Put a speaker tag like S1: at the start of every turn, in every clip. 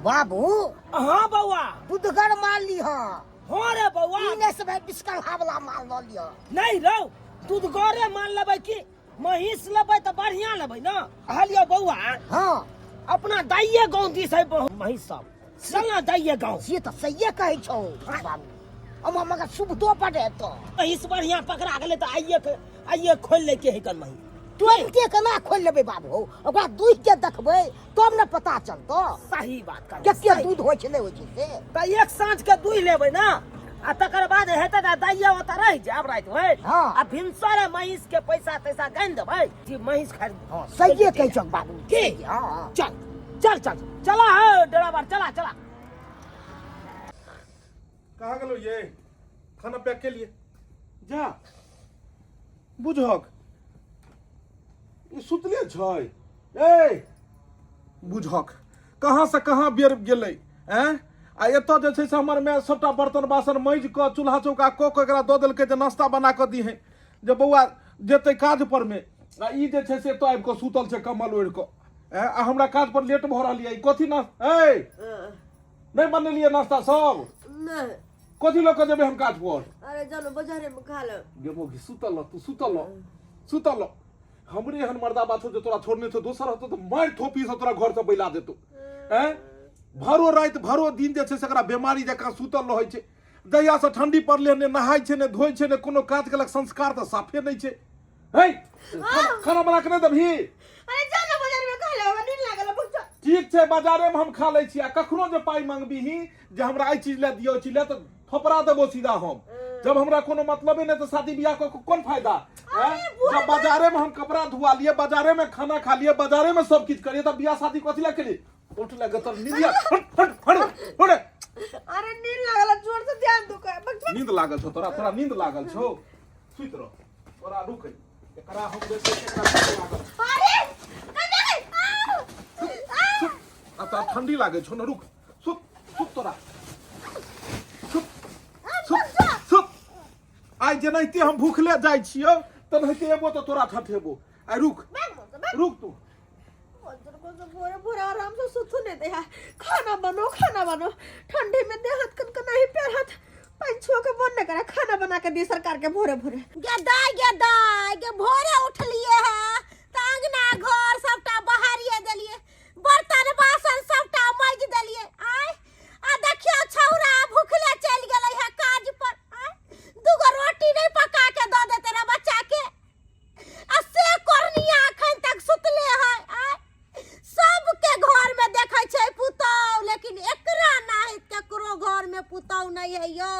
S1: बाबू।
S2: हाँ बौआ।
S1: दुधगर माल लिह।
S2: हाँ रे बौआ।
S1: ई नहि से भाई बिस्कलहा वाला माल लऽ लिह।
S2: नहीं रौ, दुधगरे माल लेबै कि महींस लेबै तऽ बढ़िया लेबै ने। कहलियौ बौआ।
S1: हाँ।
S2: अपना दाइये गाँव दिस है महींस सब, चल ना दाइये गाँव।
S1: से तऽ सहिए कहै छौ बाबू, हम मगर सुविधो बड हेतौ।
S2: महींस बढ़िया पकड़ा गेलै तऽ आइये के आइये खोलि लै के है कन महींस।
S1: तुरन्ते केना खोलि लेबै बाबू, ओकरा दूहि के देखबै तब ने पता चलतो।
S2: सही बात कर।
S1: कते दूध होइ छै नहि होइ छै से।
S2: तऽ एक साँझ के दूहि लेबै ने, आ तकर बाद हेतै तऽ दाइया ओतऽ रहि जायब राति भरि।
S1: हाँ।
S2: आ भिनसरे महींस के पैसा तैसा गनि देबै जी, महींस खरीद।
S1: हाँ, सहिए कहै छौ बाबू।
S2: की?
S1: हाँ, हाँ।
S2: चल चल चल चला हो ड्राइवर, चला चला।
S3: कहाँ गेलो ये? खाना पैक के लिए जा। बुझक ई सुतले छै। ए बुझक कहाँ से कहाँ बेर गेलै हैं? आ एतऽ जे छै से हमर माय सबटा बर्तन बासन माजि कऽ चूल्हा चौका कऽ कऽ एकरा दऽ देलकै जे नाश्ता बना कऽ दीहें जे बौआ जेतै काज पर मे, आ ई जे छै से एतऽ आबि कऽ सुतल छै कम्बल ओढ़ि कऽ। ऐं? आ हमरा काज पर लेट भऽ रहल यऽ। ई कथी ना ए नहि बनेलियै नाश्ता सब?
S4: नहि।
S3: कथी लऽ कऽ जेबै हम काज पर?
S4: अरे जानो बाजारे में खा ले।
S3: गेबो की सुतल रह तू, सुतल रह, सुतल रह। हमरे एहन मर्दा बात छौ जे तोरा छोड़ने छौ, दोसर रहतौ तऽ मारि थोपी से तोरा घर से बैला देतौ। हैं? भरो राति भरो दिन जे छै से एकरा बेमारी जकाँ सुतल रहै छै। जहिया से ठंडी पड़लै ने नहाय छै ने धोइ छै ने कोनो काज केलक, संस्कार तऽ साफे नहि छै। हे खाना बना के नहि देबही?
S4: अरे जा ना बाजार में खा ले, हमरा नींद लागल है, बच्चा।
S3: ठीक छै, बाजारे में हम खा लै छी। आ कखनो जे पाइ मंगबीही जे हमरा एहि चीज लए दियौ, चीज लए, तऽ थोपरा देबो सीधा हम। जब हमरा कोनो मतलबे नहि तऽ शादी बियाह कऽ के कोन फायदा? हैं? जब बाजारे में हम कपड़ा धुआ लिए, बाजारे में खाना खा लिए, बाजारे में सब किछु करिए, तब बियाह शादी कथी लए केलिए? उठ लगे तोर नींदिया। हट हट हट हट।
S4: अरे नींद लागल है, जोर से ध्यान दो का। बच्चा।
S3: नींद लागल छौ तोरा? तोरा नींद लागल छौ? सुति रह, तोरा रुक, एकरा हम जे छै एकरा नींद लागल छौ।
S4: अरे कन्या गई। आ! आ!
S3: आ तोरा ठंडी लागै छौ ने? रुक, सुत सुत, तोरा सुत सुत सुत। आइ जेनाहिते हम भूखले जाइ छियौ तेनाहिते एबो तऽ तोरा ठठेबो आइ। रुक रुक तू।
S4: भोरे भोरे आराम से सुतू नहीं दे है। खाना बनो खाना बनो, ठंडी में देह हाथ कनकनाही, पैर हाथ पानी छुआ के मन नहीं करा। खाना बना के दी सरकार के भोरे भोरे।
S5: गे दाय, गे दाय, गे भोरे उठलिए है त अंगना घर सबटा बहारिए देलिए, बर्तन बासन सबटा माजि देलिए। आय आ देखियो छौरा भूखले चलि गेलै है काज पर। आय दूगो रोटी नहीं पका के दऽ देते रे बच्चा के, आ से कोरनिया अखन तक सुतले है। आय सबके घर में देखै छै पुतौ, लेकिन एकरा नाही केकरो घर में पुतौ नहीं है यौ।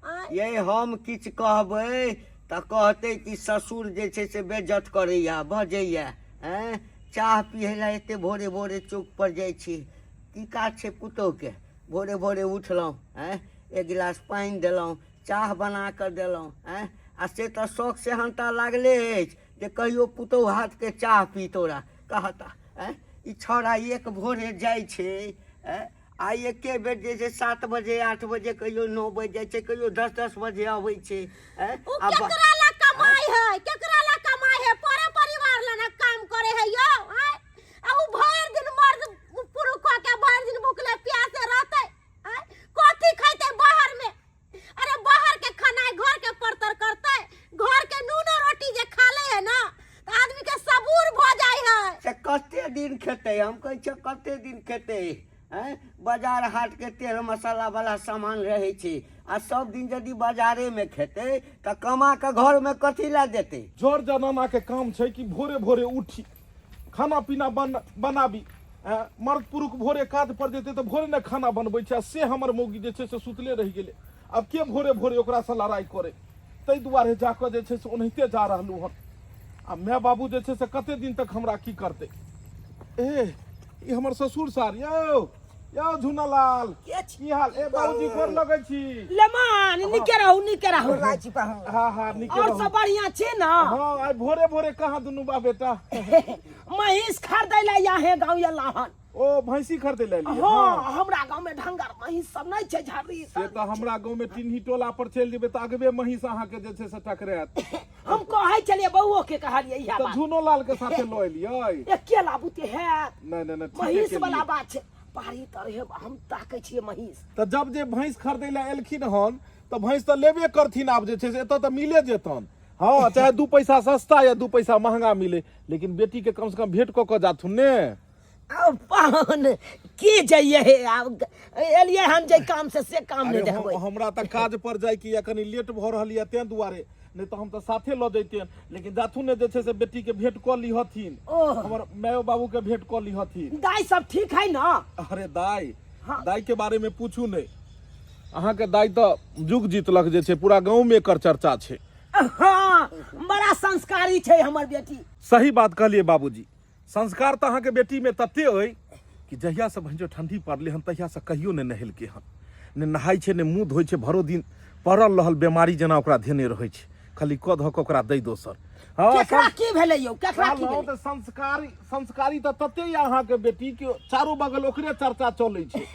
S5: आय
S6: ये हम किछु कहबै तऽ कहतै कि ससुर जे छै से बेज्जत करैया बजैया। ऐं चाह पियै लए एते भोरे भोरे चौक पर जाइ छी, की काज छै पुतहुके? भोरे भोरे उठलहुँ, ऐं एक गिलास पानि देलहुँ, चाह बना कऽ देलहुँ। ऐं आ से तऽ शौक सेहन्ता लागले अछि जे कहियो पुतहु हाथके चाह पी तोरा कहता। ऐं ई छौड़ा एक भोरे जाइ छै, ऐं आ एके बेर जे छै 7 बजे 8 बजे, कहियो 9 बजे जाइ छै, कहियो 10-10 बजे अबै छै। ऐं
S5: ओ
S6: आ
S5: केकरा ला कमाई है, केकरा ला कमाई है? पर परिवार ला ना काम करे है यौ। आय आ उ भरि दिन मर्द पुरुख के भरि दिन भूखले प्यासे रहतै, आय कथी खैतै बाहर में? अरे बाहर के खाना घर के परतर करतै? घर के नूनो रोटी जे खा ले है ना तऽ आदमी के सबूर भऽ जाइ है।
S6: से कते दिन खेतै? हम कहै छियै कते दिन खेतै? आँय बाजार हाटके तेल मसाला वाला सामान रहै छै, आ सब दिन यदि बाजारेमे खेतै तऽ कमा कऽ घरमे कथी लए देतै?
S3: जर जनाना के काम छै कि भोरे भोरे उठी खाना पीना बनाबी। मर्द पुरुख भोरे काज पर जेतै तऽ भोरे ने खाना बनबै छै, आ से हमर मौगी जे छै से सुतले रहि गेलै। आब के भोरे भोरे ओकरासँ लड़ाइ करै? ताहि दुआरे जाकऽ जे छै से ओनाहिते जा रहलहुँ हन। आ माय बाबू जे छै से कते दिन तक हमरा की करतै? ए ई हमर ससुर सार यौ, यौ झुनालाल,
S2: के छी?
S3: की हाल? ए बाबूजी, गोर लगै छी।
S2: लेमान, नीके रहू, नीके रहू।
S1: गोर लागै छी पाहुन।
S3: हाँ हाँ, नीके
S2: और
S3: रहू।
S2: सब बढ़िया छी ना?
S3: हाँ। आइ भोरे भोरे कहाँ दुनू बा बेटा?
S2: महींस खरीदै लए यहाँ गाँव एला हन।
S3: ओ भैंसी खरीदै लए एलियै?
S2: हाँ, हमरा गाँव में ढंगर महींस सब नहीं छै, झर्री
S3: से तऽ हमरा गाँव में टिन्ही टोला पर चलि जेबै तऽ अगबे महींस अहाँके जे छै से टकरायत।
S2: हम कहै छलियै बौओ के, कहलियै इएह
S3: तऽ
S2: बात।
S3: झुनो लाल के साथे लऽ एलियै।
S2: एके लाबू ते हैत?
S3: नहि नहि नहि, ठीके
S2: महींस
S3: केलियै।
S2: वाला बात छै। पारी तरहे हम ताकै छियै महींस।
S3: तऽ जब जे भैंस खरीदै लए एलखिन हन तऽ भैंस तऽ लेबे करथिन। आब जे छै से एतऽ तऽ मिले जेतन। हँ, चाहे 2 पैसा सस्ता या 2 पैसा महंगा मिले, लेकिन बेटी के कम से कम भेंट कऽ कऽ जाथुन ने।
S2: आब पाहुन की जइए हे, आब एलियै हन जे काम से से काम नहि
S3: अरे
S2: देखबै।
S3: हमरा तऽ काज पर जाइके यऽ, कनि लेट भऽ रहल यऽ तें दुआरे, नहि तऽ हम तऽ साथे लऽ जैतियन। लेकिन जाथुन ने जे छै से बेटी के भेंट कऽ लिहथिन।
S2: ओह।
S3: हमर मायो बाबू के भेंट कऽ लिहथिन।
S2: दाइ सब ठीक है ना?
S3: अरे दाइ।
S2: हाँ।
S3: दाइ के बारे में पूछू नहि, अहाँके दाइ तऽ जुग जीतलक जे छै, पूरा गाँव में एकर चर्चा छै।
S2: हाँ, बड़ा संस्कारी छै हमर बेटी।
S3: सही बात कहलियै बाबूजी, संस्कार तऽ अहाँके बेटी में तते अइ कि जहियासँ भैंसो ठंडी पड़लै हन तहियासँ कहियो नहि नहेलकै हन, ने नहाइ छै ने मुँह धोइ छै। भरो दिन पड़ल रहल, बेमारी जेना ओकरा धेने रहै छै, खाली कऽ धऽ कऽ ओकरा दै दोसर। हँ।
S2: केकरा की भेलै यौ, केकरा की
S3: कहलहुँ
S2: भेलै?
S3: तऽ संस्कारी, संस्कारी तऽ तते यऽ अहाँके बेटी कि चारू बगल ओकरे चर्चा चलै छै।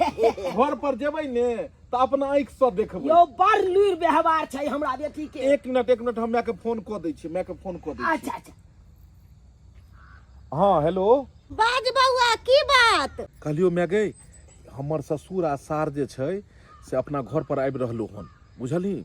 S3: घर पर जेबै ने तऽ अपना आँखिसँ देखबै।
S2: यौ, बड़ लुरि व्यवहार छै हमरा बेटी के।
S3: एक मिनट, एक मिनट, हम मायके फोन कऽ दै छियै, मायके फोन कऽ दै छियै।
S2: अच्छा अच्छा।
S3: हँ, हेलो।
S5: बाज बौआ, की बात?
S3: कहलियौ माय गै, हमर ससुर आ सार जे छै से अपना घर पर आबि रहलो हन, बुझलही?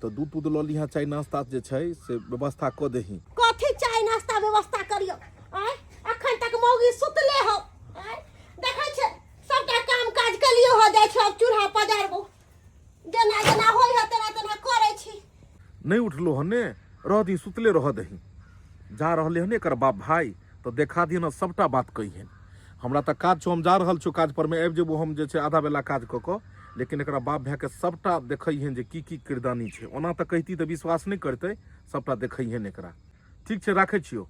S3: तऽ दूध तूध लऽ लिहँ, चाय नाश्ता जे छै से व्यवस्था कऽ दही।
S5: कथी चाय नाश्ता व्यवस्था करियौ? आँय, अखन तक मौगी सुतले हौ। आँय, देखै छै सबटा काम काज कलियो हो जाइ छै, अब चूल्हा पजारबो, जेना जेना होइ है तेना तेना करै छी।
S3: नहि उठलो हन ने, रह दही, सुतले रह दही। जा रहले हन एकर बाप भाई तऽ देखा दिहन आ सबटा बात कहिहन। हमरा तऽ काज छौ, हम जा रहल छियौ काज पर मे, आबि जेबो हम जे छै आधा बेला काज कऽ कऽ, लेकिन एकरा बाप भाई के सबटा देखैहन जे की की किरदानी छै। ओना तऽ कहिती तऽ विश्वास नहि करतै, सबटा देखैहन एकरा। ठीक छै, राखै छियौ।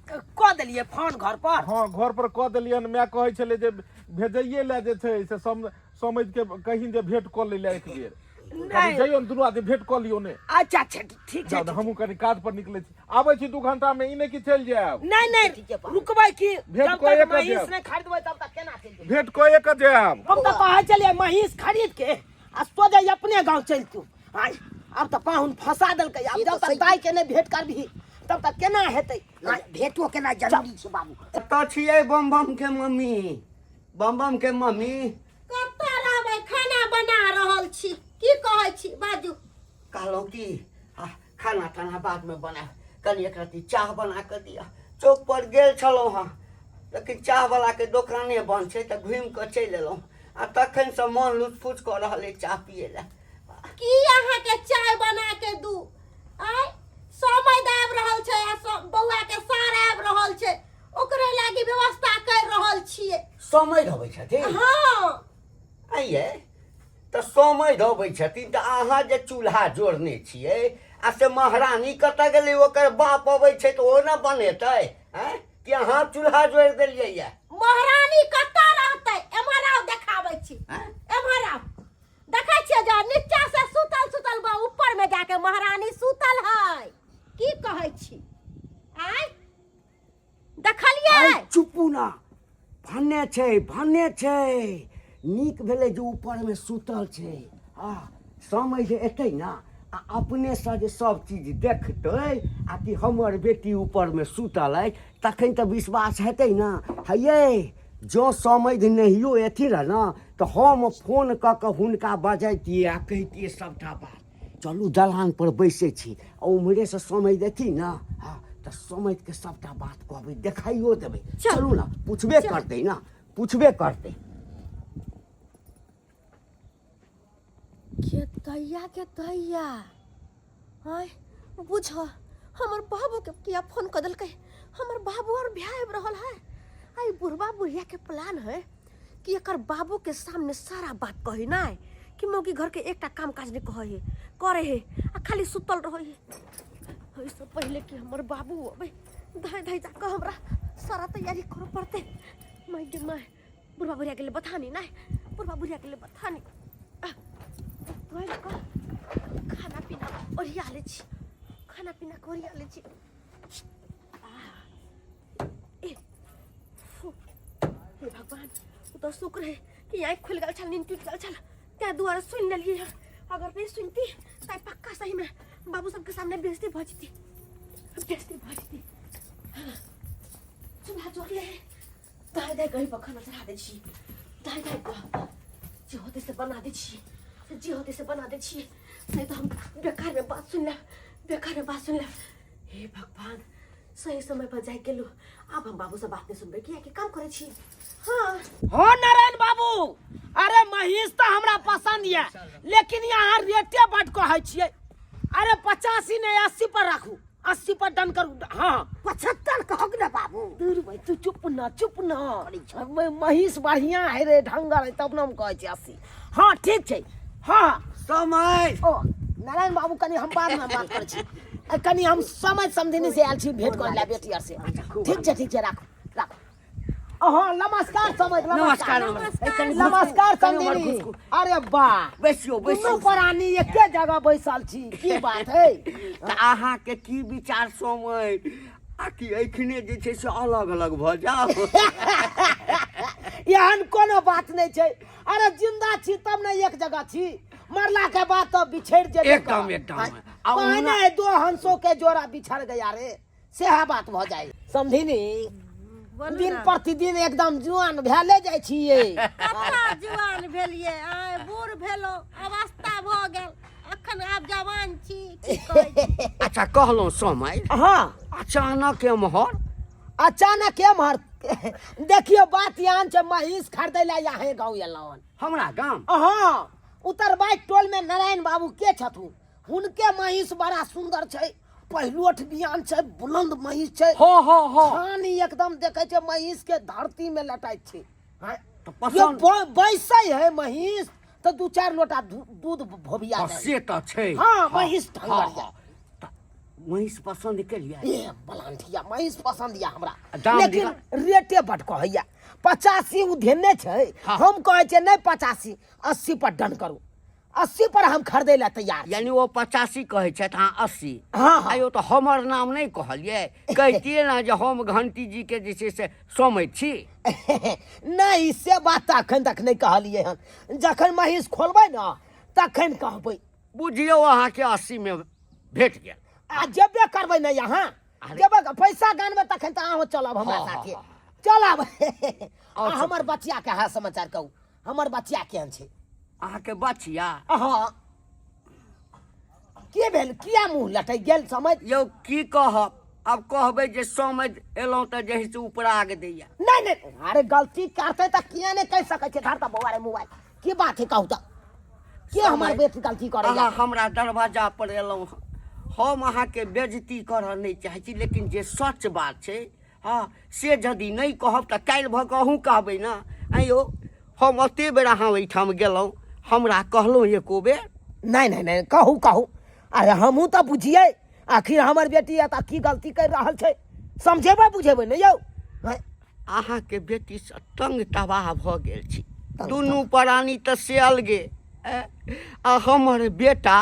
S2: कऽ देलियै फोन घर पर?
S3: हँ, घर पर कऽ देलियन। माय कहै छलै जे भेजैये लए जे छै से समझ के कहिन जे भेंट कऽ लै लए एक बेर। कनि जइयौ ने, दुनू आदमी भेंट कऽ लियौ ने।
S2: अच्छा अच्छा, ठीक छै।
S3: जाउ ने, हमहूँ कनि काज पर निकलै छी, आबै छी 2 घंटा मे, ई नहि कि चलि जायब।
S2: नहि नहि,
S1: ठीके बात।
S2: रुकबै की?
S3: भेंट
S2: जब
S3: कऽ
S2: तक
S3: एक
S2: महींस
S3: जायब।
S2: नहि खरीदबै तब तक केना चलि जेबै?
S3: भेंट कऽ के जायब।
S2: हम तऽ कहै छलियै महींस खरीद के आ सोझे अपने गाँव चलतू। आय, आब तऽ पाहुन फंसा देलकै। आब
S1: ई
S2: जब
S1: तऽ
S2: तक
S1: सही।
S2: दाइ के नहि भेंट करबही तब तक केना हेतै? आय,
S1: भेंटो केना जरूरी छै बाबू।
S6: कतऽ छियै बम बम के मम्मी? बम बम के मम्मी।
S5: कतऽ रहबै, खाना बना रहल छी। की कहै छी, बाजू।
S6: कहलहुँ कि खाना ताना बादमे बनायब, कनि एक रत्ती चाह बना कऽ दिअ। चौक पर गेल छलहुँ हँ, लेकिन चाहवलाके दोकाने बन्द छै, तऽ घुमि कऽ चलि एलहुँ आ तखनसँ मन लुचफुच कऽ रहल अइ चाह पियै लए।
S5: की अहाँके चाय बना के दू? आय, समय आबि रहल छै आ बौआ के सार आबि रहल छै, ओकरे लागी व्यवस्था कर रहल छियै।
S6: समय अबै छथिन?
S5: हाँ।
S6: आइये तऽ समय अबै छथिन तऽ अहाँ जे चूल्हा जोड़ने छियै आ से महारानी कतऽ गेलै? ओकर बाप अबै छै तऽ ओ ने बनेतै? आँय, कि अहाँ चूल्हा जोड़ि देलियै ये?
S5: महारानी कतऽ रहतै? एम्हर आउ, देखाबै छी।
S6: आँय?
S5: एम्हर आउ, देखै छियै जे नीचा से सुतल सुतल बा ऊपर में जाके महारानी सुतल है। की कहै छी? आय, देखलियै?
S6: अरे चुपू ना, भन्ने छै, भन्ने छै। नीक भेलै जे ऊपरमे सुतल छै। आ समय जे एतै ने आ अपनेसँ जे सब चीज देखतै आ कि हमर बेटी ऊपरमे सुतल अइ, तखन तऽ विश्वास हेतै ने। हे यै, जँ समैध नहियो एथिन रहए ने तऽ हम फोन कऽ कऽ हुनका बजैतियै आ कहितियै सभटा बात। चलू, दलानपर बैसै छी आ उम्हरेसँ समैध एथिन ने, हँ, तऽ समैधके सभटा बात कहबै, देखाइयो देबै। चलू ने, पुछबे करतै ने, पुछबे करतै।
S4: के दैया, के दैया। आय बुझ, हमर बाबू के किया फोन कऽ देलकै? हमर बाबू और भ्या आबि रहल है। आई बुढ़बा बुढ़िया के प्लान है कि एकर बाबू के सामने सारा बात कही ना कि मौगी घर के एकटा काम काज नहीं कहे है, करे है आ खाली सुतल रहे है। एहिसँ पहिले कि हमर बाबू अबै, धाइ धाइ जाकऽ हमरा सारा तैयारी करऽ पड़तै। माय गे माय, बुढ़बा बुढ़िया के लिए बथानी ना, बुढ़बा बुढ़िया के लिए बथानी। तोड़ि कऽ खाना पीना ओरिया लै छी, खाना पीना के ओरिया लै छी। ए फू, हे भगवान, ओ तऽ शुक्र है कि आँखि खुलि गेल छल, नींद टूटि गेल छल, ताहि दुआरे सुनि लेलियै हँ। अगर नहि सुनती तऽ पक्का सहीमे बाबू सबके सामने बेइज्जती भऽ जेती, बेइज्जती भऽ जेती। चूल्हा जोड़ले है, दही दही कहीं पर खाना चढ़ा दै छी। दाइ दाइ कह जे होतै से बना दै छियै से जे होतै से बना दै छियै नहीं तो हम बेकार में बात सुन लेब बेकार में बात सुन लेब हे भगवान सही समय पर जाय गेलहुँ आब हम बाबू से बात नहीं सुनबै कियाकि काम करै छी हाँ
S2: हो नारायण बाबू अरे महीष तो हमरा पसंद ये लेकिन यहाँ रेटे बड कहै छियै अरे 85 नहीं 80 पर राखू 80 पर डन करू हाँ
S1: 75 कहक ने बाबू
S2: दूर भाई तू चुप ना चुप ना महीष बढ़िया है रे ढंगर है तब न हम कहै छी 80 हाँ ठीक छै हाँ
S6: समय
S2: ओ नारायण बाबू कनी हम बाद में बात करै छी आ, कनी हम समझ समझनी से आयल छी भेंट करै ला बेटी आर से ठीक छै ठीक छै राखू राखू हाँ नमस्कार समझ
S6: नमस्कार, नमस्कार।
S2: नमस्कार
S6: कनी उम्हर
S2: समझनी
S6: घुसकू।
S2: अरे वाह
S6: बैसियो
S2: दुनू
S6: बैसियो
S2: प्राणी एके जगह बैसल छी की बात है
S6: तऽ अहाँके की विचार समय आ कि एखने जे छै से अलग अलग भऽ जाओ
S2: एहन कोनो बात नहि छै अरे जिंदा छी तब ने एक जगह छी मरला के बाद तो बिछड़ जेबे
S6: एकदम,
S2: करब।
S6: एकदम।
S2: हाँ,
S6: आ
S2: पहिने
S6: ओहुना-
S2: दो हंसों के जोड़ा बिछड़ गया रे सेहा बात भऽ जाय समझी
S5: बोलू
S2: दिन
S5: ना।
S2: प्रतिदिन एकदम जुआन भेले जाइ छियै
S5: कत्ता जुआन भेलियै आय बूढ़ भेलो अवस्था भऽ गेल अखन आब जवान छी की कहै छी?
S6: अच्छा कहलहुँ समय
S2: हाँ
S6: अचानक एम्हर
S2: अचानक एम्हर देखियौ बात यहाँ छै महींस खरीदै लए यहाँ गाँव एलहुँ हन।
S6: हमरा गाम
S2: हाँ उतरबाई टोल में नारायण बाबू के छथु हुनके महींस बड़ा सुंदर छै पहिलोठ बियान छै बुलंद महींस छै
S6: हो हो हो
S2: थान एकदम देखै छै महींस के धरती में लटाइत छै
S6: तऽ
S2: यो
S6: पसन्द
S2: बैसै है महींस तऽ दू चारि लोटा दूध भोबिया
S6: हँ,
S2: जाइ।
S6: से तऽ छै
S2: हाँ, महींस ढंगर
S6: हाँ,
S2: यऽ।
S6: हाँ। तऽ महींस पसन्द केलियै
S2: ए बलांठिया महींस पसंद या हमरा
S6: दाम
S2: लेकिन रेटे बड कहैया 85 उ धेने छै
S6: हाँ।
S2: हम कहै छियै नहि 85 80 पर डन करू 80 पर हम खरीदै लए तैयार छी।
S6: यानी ओ 85 कहै छथि अहाँ 80
S2: हाँ, हाँ।
S6: आयो तऽ हमर नाम नहि कहलियै कहितियै ने जे हम घंटी जी के जे छै से समैत छी
S2: नहि से बात तऽ अखन तक नहि कहलियै हन जखन महींस खोलबै ने तखन कहबै
S6: बुझियौ अहाँके 80 मे भेट गेल
S2: आ जेबे करबै ने यहाँ
S6: अरे।
S2: जेबे पैसा गानबै तखन तऽ अहूँ चलब हमरा
S6: हाँ, हाँ,
S2: साथे
S6: हाँ,
S2: चलब
S6: और
S2: आ
S6: सब
S2: हमर बचिया के हाल समाचार कहू हमर बचिया केहन छै
S6: अहाँके बचिया
S2: हाँ के भेल किया मुँह लटकि गेल समझ
S6: यौ की कहब आब कहबै जे समझ एलहुँ तऽ जे है से उपराग दैया
S2: नहीं नहीं अरे गलती करते तऽ किया नहीं कहि सकै छै धर तऽ बौआ रे मोबाइल की बात है कहू तऽ के हमर बेटी गलती करे
S6: अहाँ हमरा दरवाजा पर एलहुँ हँ हम अहाँके बेजती करऽ नहि चाहै छी लेकिन जे सच बात छै हँ से यदि नहि कहब तऽ काल्हि भऽ कऽ अहूँ कहबै ने आँय यौ हम ओते बेर अहाँ ओहिठाम गेलहुँ हमरा कहलहुँ एको बेर
S2: नहीं नहीं नहीं कहू कहू अरे हमहूँ तऽ बुझियै आखिर हमर बेटी एतऽ की गलती करि रहल छै समझेबै बुझेबै ने यौ हैं?
S6: अहाँके बेटीसँ तंग तबाह भऽ गेल छी दुनू प्राणी तऽ से अलगे आ हमर बेटा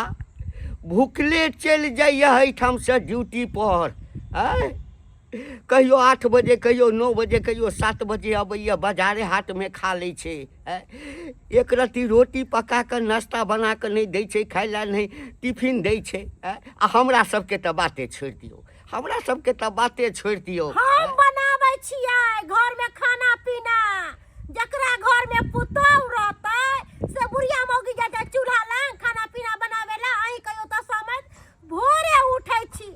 S6: भुखले चलि जाइए एहिठामसँ ड्यूटी पर आँय कहियो 8 बजे कहियो 9 बजे कहियो 7 बजे अबैए बाजारे हाटमे खा लै छै आँय एक रत्ती रोटी पका कऽ नाश्ता बना कऽ नहि दै छै खाय लए नहि टिफिन दै छै आँय आ हमरा सबके तऽ बाते छोड़ि दियौ हमरा सबके तऽ बाते छोड़ि दियौ
S5: हम बनाबै छियै घरमे खाना पीना जकरा घरमे पुतहु रहतै से बुढ़िया मौगी जाइ छै चूल्हा लग खाना पीना बनाबै लए अहीं कहियो तऽ समय भोरे उठै छी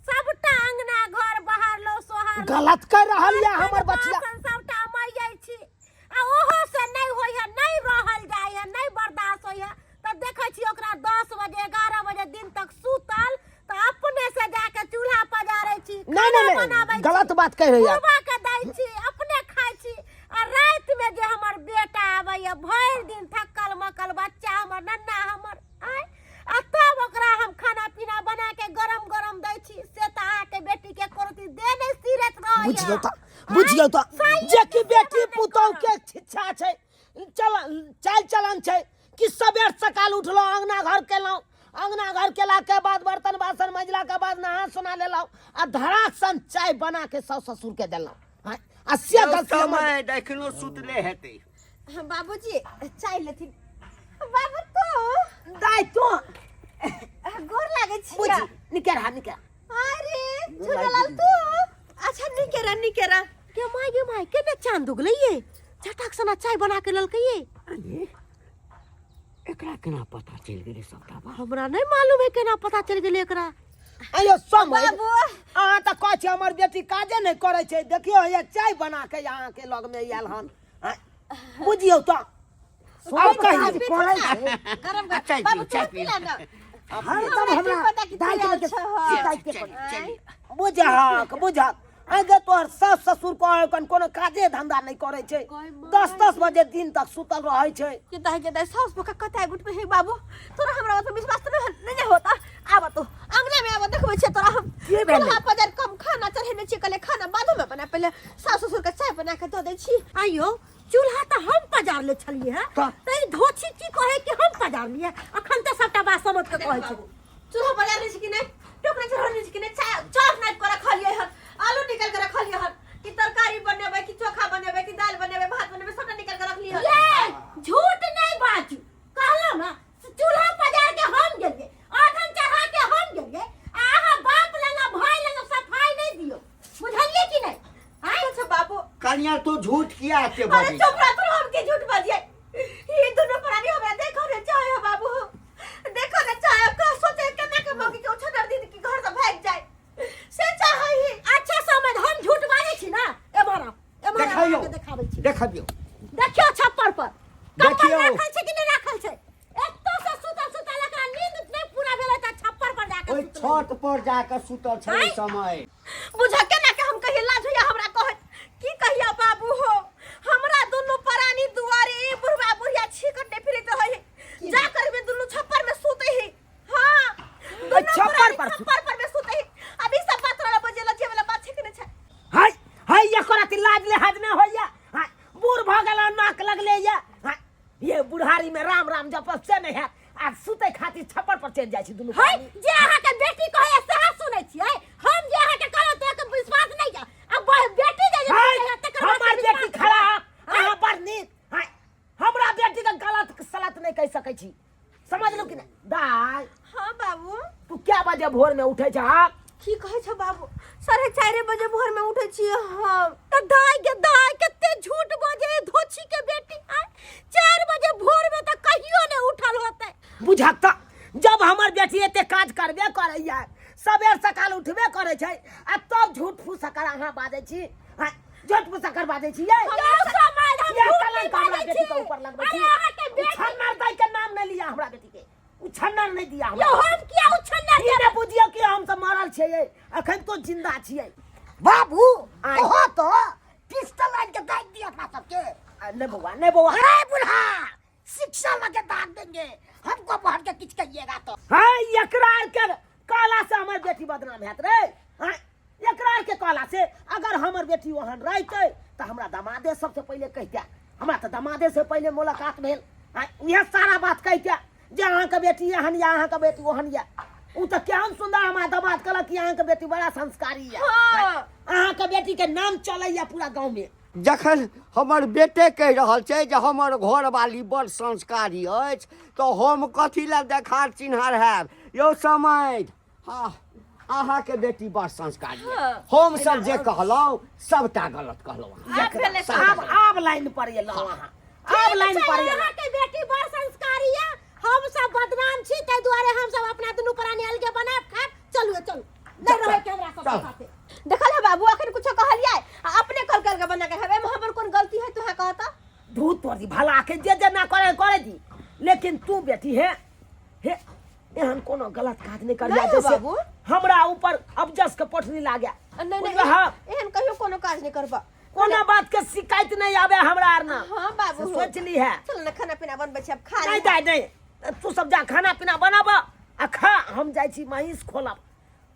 S5: सबटा अंगना घर बहारलो सोहारलो
S2: गलत कर रहल यऽ हमर बचिया
S5: बासन सबटा मजै छी आ ओहो से नहि होइ है नहि रहल जाइ है नहि बर्दाश्त होइ है तऽ देखै छी ओकरा 10 बजे 11 बजे दिन तक सुतल तऽ अपने से जाके चूल्हा पजारै छी
S2: नहीं नहीं
S5: खाना
S2: नहीं
S5: बनाबै छी
S2: गलत बात कह रही है
S5: बुढ़बा के दै छी अपने खाइ छी आ राति में जे हमर बेटा आबैया भरि दिन थकल मकल बच्चा हमर नन्ना हमर आय आ तब ओकरा हम खाना पीना बना के गरम गरम दै छी से तऽ अहाँके बेटी के कोनो चीज दे नहि सिरैत रहैया
S2: बुझियौ तऽ बुझियौ तऽ जे कि बेटी पुतोह के शिक्षा छै चलन चालि चलन छै कि सबेर सकाल उठलहुँ अङ्गना घर केलहुँ अङ्गना घर केलाके बाद बर्तन बासन मजलाके बाद नहा सोना लेलहुँ आ धड़ाक सन चाय बना के साउस ससुरके देलहुँ हँ, आ से गलती हमर
S6: समय देखनो सुतले हेतै
S4: बाबूजी चाय लेथिन बाबू तो
S2: दाइ तो
S4: गोर लागै छी
S2: बुझी निके रहा निके रहा।
S4: अरे झूलालाल तू अच्छा निके रह निके रह
S5: के माय गे माय केने चांद उगलै ये
S4: चटक सना चाय बना के ललकै ये।
S6: अरे एकरा केना पता चलि गेलै सबटा बात?
S4: हमरा नहि मालूम है केना पता चलि गेलै एकरा।
S2: अयो समय
S5: बाबू
S2: अहाँ तऽ कहै छी हमर बेटी काजे नहि करै छै, देखियौ हैया चाय बना के अहाँके लगमे आयल हन। आँय, बुझियौ तऽ आब
S1: काज
S2: कहियौ
S1: करै छै
S5: गरम
S6: आ, चाय
S5: गरम बाबू
S6: पियू, चाय
S5: चाय पी ला ना।
S1: हरदम
S5: हमरा
S1: हमरा
S5: की पता कि
S1: दाइ के
S5: तू
S1: लगे
S5: आयल छह।
S1: शिकायत के
S6: चलि, चलि।
S2: बुझहक बुझहक, आगे तोहर सास ससुर कहै कन कोनो काजे धंधा नहि करै छै, 10-10 बजे दिन तक सुतल रहै छै।
S4: के दाइ के दाइ सास बोका कतय गुट पे हे बाबू, तोरा हमरा बात पर विश्वास तऽ नहि नहि होता। आब तो अंगना में आब देखबै छियै तोरा हम।
S2: की भेलै?
S4: चूल्हा पर कम खाना चढ़ेने छियै, कहले खाना बादो में बना, पहिले सास ससुर के चाय बना के दऽ दै छी। आइयो चूल्हा तऽ हम पजारले छलियै हँ,
S6: तऽ?
S4: तऽ ई धोछी की कहै कि हम पजारलियै? अखन तऽ सबटा बात समझ के कहै छै।
S5: चूल्हा पजारले छी कि नहि, टोकरा चढ़ले छी कि नहि, चाय चाउर नापि के रखलियै हन, आलू निकाल के रखलियै हन, कि तरकारी बनेबै कि चोखा बनेबै कि दालि बनेबै भात बनेबै, सबटा निकाल के रखलियै हन।
S4: ये झूठ नहीं बाजू, कहलो ना चूल्हा पजार के हम गेलियै, आधन चढ़ा के हम गेलियै, आ अहाँ बाप लग आ भाई लग सफाई नहीं दियो, बुझलियै कि नहीं?
S5: आइ अच्छा बाबू
S6: कनिया तू झूठ किया के
S5: अरे
S6: बजै?
S5: चुप रह तू, हम के झूठ बजियै? ई दुनू प्राणी हमरा देखो ने चाहे हो बाबू, देखो ने चाहे का सोचे केना के मौगी के उछल दिन की घर से भाग जाए से चाहे ही।
S4: अच्छा समझ हम झूठ बाजै छी ना, एम्हर आउ, एम्हर आउ,
S6: देखाइयौ।
S4: अहाँके देखाबै छी।
S6: देखबियौ।
S4: देखियौ छप्पर पर कम्बल
S6: देखियौ।
S4: राखल छै कि नहि राखल छै? एतो से सुतल सुतल एकरा नींद नहि पूरा भेलै तऽ छप्पर पर जाके
S6: ओहि
S4: सुतलै।
S6: छत पर जाके सुतल छलै
S4: आँय?
S6: समय।
S5: बुझ केना के हम कहिए लाज होइया हमरा कहत की कहिया बाबू हो, हमरा दुनू प्राणी दुआरे ई बुढ़वा बुढ़िया छीकटे फिरैत रहै, जा कर में दुनू छप्पर में सुते ही। हां दुनू
S2: छप्पर
S5: प्राणी
S2: पर
S5: छप्पर पर में सुते ही। अभी सब बात तोरा बजेला जे वाला बात छै कि नहि छै?
S2: हाय हाय एकर अति लाज लिहाज नहि होइया। हाय बूढ़ भऽ गेल नाक लगले या। हाय ये बुढ़ारी में राम राम जपब से नहि हैत, आ सुतै खातिर छप्पर पर चलि जाइ छी दुनू
S4: है
S2: प्राणी।
S4: जे अहाँ के बेटी कहैया सएह सुनै छियै, हम जे अहाँ के कहलहुँ तऽ विश्वास नहि यऽ। आ बेटी जे
S2: हाय,
S4: कहैया तकर बाद
S2: हमर
S4: विश्वास
S2: बेटी खराब, अहाँ बड़ नीक। हाय हमरा बेटी के गलत सलत नहि कहि सकै छी, समझलू कि नहि? दाय।
S5: हाँ बाबू।
S2: तू क्या बजे भोर में उठै छ? हाँ
S5: की कहै छ बाबू, 4:30 बजे भोर में उठै छियै हम।
S4: तऽ दाय के दाय कते झूठ बजे धोछी के बेटी, आय 4 बजे भोर में तऽ कहियो नहि उठल होतै।
S2: बुझक तऽ जब हमर बेटी एते काज करबे करैया, सबेर सकाल उठबे करै छै, आ तब झूठ फूस कर अहाँ बाजै छी। हाँ, झूठ फूस कर बाजै छी ये।
S4: यौ समाज हम
S2: ये
S4: झूठ
S2: कलंक
S4: नहि
S2: हमरा
S4: बाजै
S2: बेटी के
S4: छी।
S2: ऊपर लगबै
S4: अरे
S2: छी।
S4: अहाँ के बेटी
S2: उछन्नर दै के नाम नहि लिया, हमरा बेटी के उछन्नर नहि दिया हमरा।
S4: यौ हम किया उछन्नर
S2: ई नहि बुझियौ कि हम सब मरल छियै, अखन तो जिंदा छियै।
S1: बाबू
S2: आँय।
S1: कहो तो पिस्टल लाइन के दाग दिया अपना सबके।
S2: आ, नहीं बउआ, नहीं बउआ।
S1: अरे बुढ़ा शिक्षा लगे दाग देंगे हमको, बाहर के किछ कहिएगा तो।
S2: हाँ एकरा के कहला से हमर बेटी बदनाम हैत रे। हाँ एकरा के कहला से अगर हमर बेटी ओहन रहते तो हमरा दमादे सबसे पहले कहिते, हमरा तो दमादे से पहले मुलाकात भेल। हाँ उहे सारा बात कहिते जे अहाँके बेटी एहन या अहाँके बेटी ओहन या। उ तऽ केहन सुंदर हमरा दमाद कहलक कि अहाँके बेटी बड़ा संस्कारी या।
S5: हाँ।
S2: अहाँके बेटी के नाम चलैया पूरा गाँव में।
S6: जखन हमर बेटे कहि रहल छै जे हमर घरवाली बड़ संस्कारी अछि तऽ हम कथी लए देखार चिन्हार हैब? यौ समझ, हाँ अहाँके बेटी बड़ संस्कारी
S5: हाँ।
S6: हम सब जे कहलहुँ सबटा गलत कहलहुँ।
S5: आब भेलै
S2: आब आब लाइन पर एलहुँ अहाँ, आब लाइन पर एलहुँ।
S4: अहाँके बेटी बड़ संस्कारी यऽ, हम सब बदनाम छी, ताहि दुआरे हम सब अपना दुनू प्राणी अलगे बनायब खायब। चलू चलू, नहीं रहे के हमरा सब
S6: चल।
S4: साथे।
S5: देखल है बाबू अखन कुछो कहलियै आ अपने कल कल के बना के खेबै, एमे हमर कोन गलती है? तू कहता
S2: धूत तोड़ दी भला के जे जे ना करे करे दी, लेकिन तू बेटी हे हे एहन कोनो गलत काज नहीं करिया
S5: नहीं हो
S2: जैसे
S5: बाबू।
S2: हमरा ऊपर अबजस के पोटरी लागे।
S5: नहीं नहीं,
S2: बुझलह?
S5: एहन कहियो कोनो काज नहीं करबा,
S2: कोनो बात के शिकायत नहीं आवे हमरा आर ना।
S5: हाँ बाबू
S2: से सोच ली है।
S5: चल ना खाना पीना बनबै छी, अब खा
S2: नहीं
S5: ली।
S2: दाय नहीं, तू सब जा खाना पीना बनाब आ खा, हम जाइ छी महींस खोलब,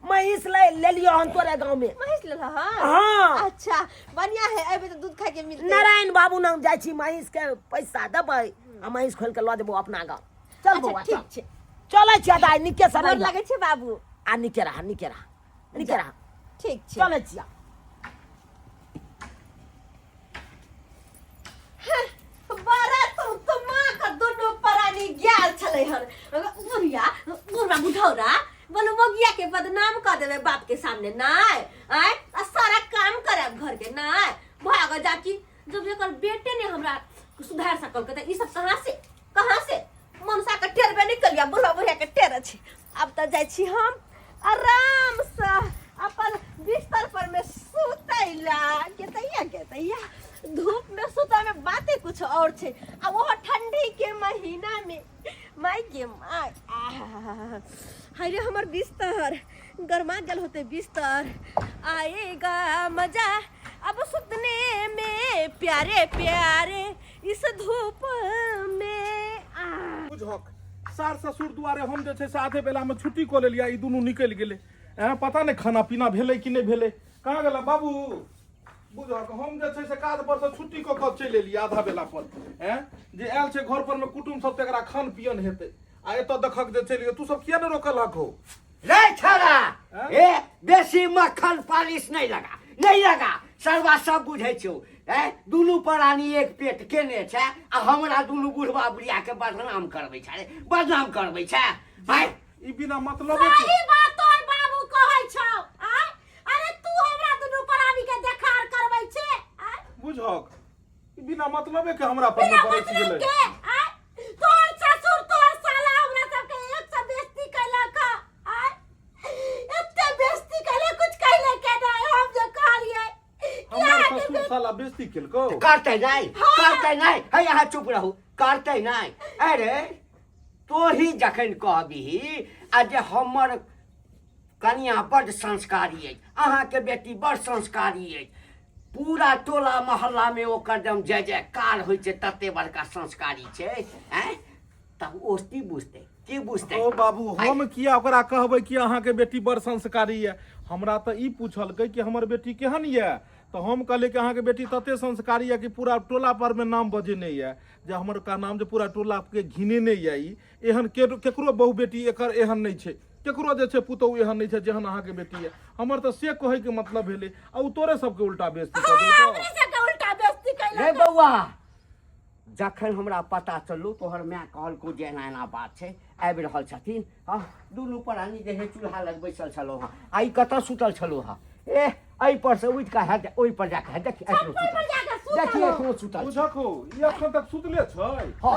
S2: महींस ले ले लियो हम तोरे गांव में।
S5: महींस लेलह? हाँ।
S2: हाँ।
S5: अच्छा बढ़िया है, अबे तो दूध खाए के मिलते।
S2: नारायण बाबू नाम जाइ छी, महींस के पैसा देबै आ महींस खोल के लऽ जेबो अपना गांव। चल
S5: अच्छा,
S2: बौआ,
S5: ठीक
S2: चल।
S5: छै।
S2: चलै छियै दाइ, नीके से
S5: गोर
S2: रहिह।
S5: लागै छै बाबू।
S2: आ नीके रह, नीके रह, नीके रह।
S5: ठीक छै।
S2: चलै छियै।
S5: बड़ा तुम तो माँ का दोनों प्राणी गेल छलै हन। बुढ़िया बुढ़वा बुढ़ौरा बोलो मगिया के बदनाम कर देवे बाप के सामने नाय। आय आ सारा काम करे घर के नाय भाग जाकी
S4: जब एकर बेटे ने हमरा सुधार सकल के त ई सब कहाँ से, कहाँ से मनसा के टेरबे नहीं कलिया, बुढ़वा बुढ़िया के टेर छी। अब त जाइ छी हम आराम से अपन बिस्तर पर में सुतैला। के तैया के तैया धूप में सुता में बातें कुछ और छे, आ वो ठंडी के महीना में माय गे my. हाय रे हमर बिस्तर गरमा गेल होते बिस्तर। आएगा मजा अब सुतने में प्यारे प्यारे इस धूप में। आ
S3: बुझहक सार ससुर दुआरे हम जे छै से आधे बेला में छुट्टी कऽ लेलियै, ई दुनू निकलि गेलै। पता नहि खाना पीना भेलै कि नहि भेलै। कहाँ गेला बाबू? बुझहक हम जे छै से काज पर से छुट्टी कऽ कऽ चलि एलियै आधा बेला पर। जे आयल छै घर पर में कुटुम सब तकरा खान पियन हेतै, आ एतऽ देखक जे चलि गेल। तू सब किया नहि रोकलहक हो?
S6: रे छौड़ा, ए बेसी मक्खन पालिश नहीं लगा, नहीं लगा। सरवा सब बुझै छौ, ए दुनू प्राणी एक पेट केने छै आ हमरा दुनू बुढ़वा बुढ़िया के बदनाम करबै छै रे, बदनाम करबै छै। भाई
S3: ई बिना मतलब के
S5: सही बात तोर बाबू कहै छौ। आय अरे तू हमरा दुनू प्राणी के देखार करबै छे। आय
S3: बुझहक ई बिना मतलबे के हमरा पर
S5: बिना
S3: में बरसि
S5: मतलब
S3: गेलै।
S5: के। आय तोर ससुर तोर साला हमरा सबके एक से बेइज्जती कैलक। आय एते बेइज्जती कैलक, कुछ कैले के नहीं। हम जे कहलियै कि
S3: हमर
S5: अहाँके
S3: ससुर साला बेइज्जती केलकौ।
S6: करतै नहीं, करतै नहीं। हे अहाँ चुप रहू, करतै नहीं। अरे तोही जखन कहबिही आ जे हमर कनिया बड्ड संस्कारी अछि, अहाँके बेटी बड्ड संस्कारी अछि, पूरा टोला मोहल्लामे ओकर एकदम जय जयकार होइ छै, तते बड़का संस्कारी छै, आँय तब ओ की बुझतै, की बुझतै?
S3: ओ बाबू, हम किया ओकरा कहबै कि अहाँके बेटी बड़ संस्कारी यऽ? हमरा तऽ ई पूछलकै कि हमर बेटी केहन यऽ, तऽ हम कहलियै कि अहाँके बेटी तते संस्कारी यऽ कि पूरा टोला पर मे नाम बजेने यऽ, जे हमर का नाम जे पूरा टोला के घिनेने यऽ। ई एहन केकरो बहु बेटी एकर एहन नहि छै, केकरो जे छै पुतहु एहन नहि छै जेहन अहाँके बेटी यऽ। हमर तऽ से कहैके मतलब भेलै, आ ओ तोरे सबके उल्टा बेइज्जती कऽ देलकौ।
S5: हमरे सबके उल्टा बेइज्जती कैलक।
S6: रे बौआ, जखन हमरा पता चललो तोहर माय कहलकौ जे एना एना बात छै, आबि रहल छथिन। हँ दुनू प्राणी जे है चूल्हा लग बैसल छलहुँ हँ, आ ई कतऽ सुतल छलहुँ हँ? ए एहि पर से उठि कऽ हैत ओहि पर जाकऽ हैत, देखी एखनो सुतल, देखी एखनो सुतल।
S3: बुझक हो ई एखन तक सुतले छै।
S6: हँ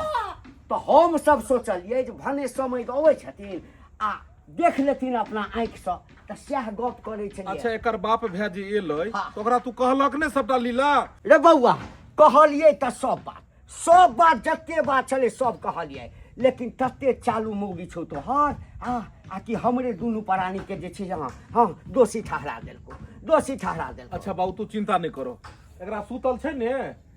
S6: तऽ हम सब सोचलियै जे भने समय अबै छथिन आ देख लेथिन अपना आँखिसँ, तऽ सएह गप करै छलियै।
S3: अच्छा एकर बाप भाय जे एलै
S6: हाँ।
S3: तऽ ओकरा तू कहलक ने सबटा लीला?
S6: रे बौआ कहलियै तऽ सब बात, सब बात जते बात छलै सब कहलियै, लेकिन तते चालू मौगी छौ तोहर आ कि हमरे दुनू प्राणी के जे छै हँ हँ दोषी ठहरा देलको, दोषी ठहरा देलको।
S3: अच्छा बाबू तू चिंता नहि करो, एकरा सुतल छै ने,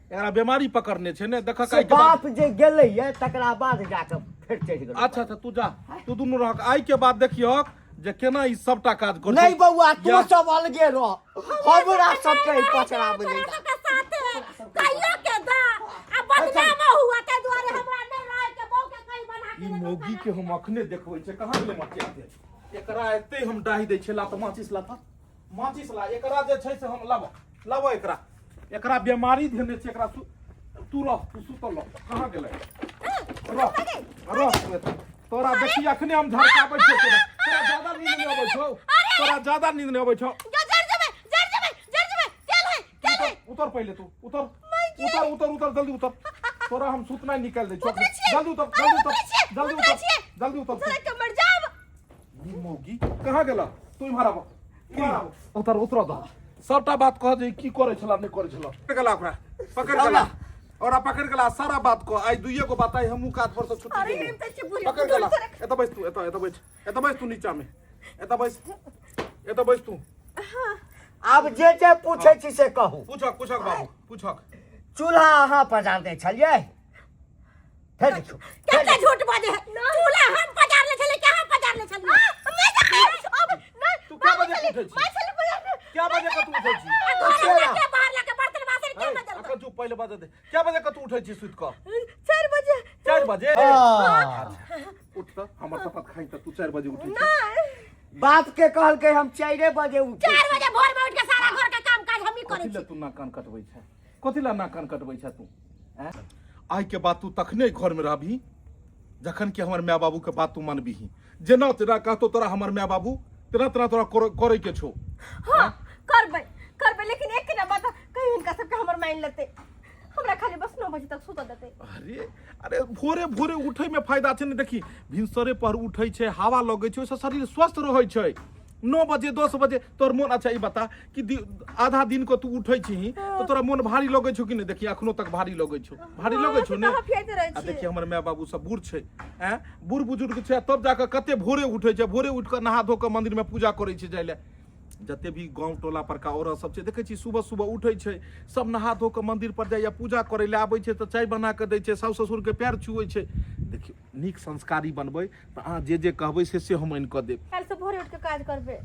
S3: एकरा बीमारी पकड़ने छै ने, देखक
S6: से
S3: आइ के बाद
S6: बाप जे गेलै ये तकरा बाद जाके फेर चढ़ि गेलै।
S3: अच्छा अच्छा तू जा, तू दुनू रहक, आइ के बाद देखियक जे केना ई सबटा काज करतै।
S6: नहीं बौआ, तू सब अलगे रह, हमरा सबके ई पचड़ा में नहीं
S5: तोरा सबके साथे कहियो के दा आ बदनाम हुआ, ताहि दुआरे हमरा नहीं रहे के बहू के कहीं बना के
S3: ई
S5: देलकै।
S3: मौगी के हम अखने देखबै छै। कहाँ गेलै मटिया तेल? एकरा एते हम डाहि दै छै। ला तऽ माचिस ला, तऽ माचिस ला। एकरा जे छै से हम लाबऽ, लाबऽ एकरा, एकरा बीमारी धेने छै एकरा। तू रह, तू सुतल रह। कहाँ गेलै? रह रह तू एतऽ। तोरा देखी अखने हम झड़काबै छियौ तोरा। तोरा ज्यादा नींद नहि अबै छौ, तोरा ज्यादा नींद नहि अबै छौ।
S4: जा जर जेबै, जर जेबै, जर जेबै। तेल है, तेल है।
S3: उतर, उतर पहिले तू, उतर उतर उतर उतर जल्दी उतर। तोरा हम सुतना निकाल दै छियौ।
S4: उतरै छियै।
S3: जल्दी उतर,
S4: अरे
S3: जल्दी उतर,
S4: उतरै छियै,
S3: जल्दी
S4: उतरै
S3: उतर,
S4: छियै।
S3: जल्दी उतर।
S4: तोरा के मर जाब।
S3: ई मौगी कहाँ गेला? तू इम्हर आबऽ, इम्हर आबऽ। उतर, उतर दह। सबटा बात कह जे की करै छला नहि करै छला। पकड़ गेला ओकरा, पकड़ गेला ओकरा, पकड़ गेला। सारा बात कह। आइ दुइये गो बात, आइ हमहूँ काज पर से छुट्टी
S4: अरे
S3: गेलहुँ।
S4: हम तऽ छी बुढ़ी,
S3: पकड़ गेला।
S4: तोरा-
S3: एतऽ बैस तू, एतऽ एतऽ बैस, एतऽ बैस तू नीचा में, एतऽ बैस, एतऽ बैस तू।
S6: आब जे जे पूछै छी से कहू।
S3: पूछक, पूछक बाबू, पूछक।
S6: चूल्हा अहाँ पजारने छलियै? फेर देखियौ,
S5: कते झूठ बाजे है। चूल्हा हम पजारले छलियै के हम पजारले छलियै?
S3: तू क्या बजे के उठै छी? क्या बजे के तू उठै छी?
S5: आ घर अंगना के बाहर लाके बर्तन बासन के
S3: है,
S5: मजल?
S3: अखन चुप, पहिले बजे दे। क्या बजे के तू उठै छी सुति कऽ?
S4: 4 बजे।
S3: 4 बजे
S6: हाँ।
S3: उठ तऽ हमर शपथ खाइ तऽ तू 4 बजे उठै छी?
S6: बाप के कहलकै हम 4 बजे उठै।
S5: 4 बजे भोर में उठ के सारा घर के काम काज हमही करै
S3: कथी
S5: छी।
S3: लए तू नाक कान कटबै छै? कथी लए नाक कान कटबै छै तू? आँय? आइ के बाद तू तखने घर में रहबही जखन कि हमर माय बाबू के बात तू मानबीही। जेना तेना कहतो तोरा हमर माय बाबू, तेना तेना तोरा करे के छौ।
S4: हाँ करबै, करबै, लेकिन एक ना बात कही, हिनका सबके हमर मान लेतै। हमरा खाली बस 9 बजे तक सुतऽ देतै।
S3: अरे अरे, भोरे भोरे उठै में फायदा छै ने। देखी, भिनसरे पर उठै छै, हवा लगै छै, ओहिसँ शरीर स्वस्थ रहै छै। 9 बजे 10 बजे तोहर मोन, अच्छा ई बता कि आधा दिन के तू उठै छही तऽ तोरा मोन भारी लगै छौ कि नहि? देखी, अखनो तक भारी लगै छौ, भारी लगै छौ ने?
S4: हाँ, हफियाइत रहै
S3: आ
S4: छियै।
S3: देखी, हमर माय बाबू सब बूढ़ छै, ऐं, बूढ़ बुजुर्ग छै, तब जाकऽ कते भोरे उठै छै। भोरे उठि कऽ नहा धो कऽ मंदिरमे पूजा करै छै जाय लए। जते भी गाँव टोला परका औरत सब छै, देखै छी सुबह सुबह उठै छै सब, नहा धो कऽ मंदिर पर जाइए, पूजा करै लए आबै छै तऽ चाय बना कऽ दै छै, सासु ससुरके पैर छुअै छै। देखियौ, नीक संस्कारी बनबै तऽ अहाँ जे जे कहबै से से हम आनि कऽ देब।
S4: काल्हि से भोरे उठि कऽ काज करबै।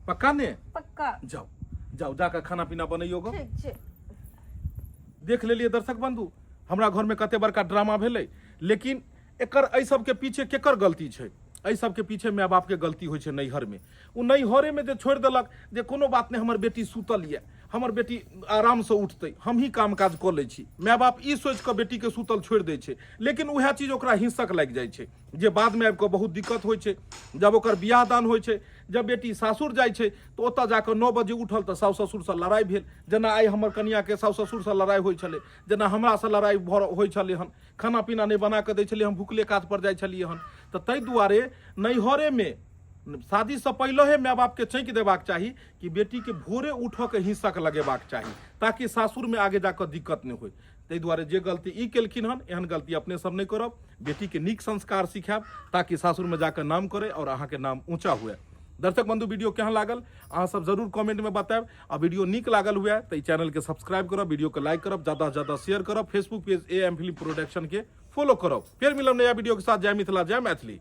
S3: पक्का ने?
S4: पक्का।
S3: जाउ जाउ, जाकऽ खाना पीना बनैयौ गऽ।
S4: ठीक छै।
S3: देख लेलियै दर्शक बंधु, हमरा घरमे कते बड़का ड्रामा भेलै। लेकिन एकर एहि सबके पीछे केकर गलती छै? एहि सबके पीछे माय बापके गलती होइ छै। नैहरमे ओ नैहरेमे जे छोड़ि देलक जे कोनो बात नहि, हमर बेटी सुतल यऽ, हमर बेटी आरामसँ उठतै, हमही काम काज कऽ लै छी। माय बाप ई सोचि कऽ बेटीके सुतल छोड़ि दै छै, लेकिन उएह चीज ओकरा हिंसक लागि जाइ छै, जे बादमे आबि कऽ बहुत दिक्कत होइ छै। जब ओकर बियाह दान होइ छै, जब बेटी सासुर जाइ छै, तऽ ओतऽ जाकऽ 9 बजे उठल तऽ सासु ससुरसँ लड़ाइ भेल। जेना आइ हमर कनियाँके सासु ससुरसँ लड़ाइ होइ छलै, जेना हमरासँ लड़ाइ भऽ होइ छलै हन, खाना पीना नहि बना कऽ दै छलै, हम भुखले काज पर जाइ छलियै हन। तऽ ताहि दुआरे नैहरेमे शादीसँ पहिलहे माय बापके चौंकि देबाक चाही कि बेटीके भोरे उठऽके हिस्सक लगेबाक चाही, ताकि सासुरमे आगे जाकऽ दिक्कत नहि होइ। ताहि दुआरे जे गलती ई केलखिन हन, एहन गलती अपने सब नहि करब। बेटीके नीक संस्कार सिखायब, ताकि सासुरमे जाकऽ नाम करे आओर अहाँके नाम ऊँचा हुए। दर्शक बंधु, वीडियो केहन लागल अहाँ सब जरूर कमेंट में बतायब। आ वीडियो नीक लागल हुए तऽ ई चैनल के सब्सक्राइब करब, वीडियो के लाइक करब, ज्यादा से ज्यादा शेयर करब, Facebook page A M film production के फॉलो करब। फेर मिलब नया वीडियो के साथ। जय मिथिला, जय मैथिली।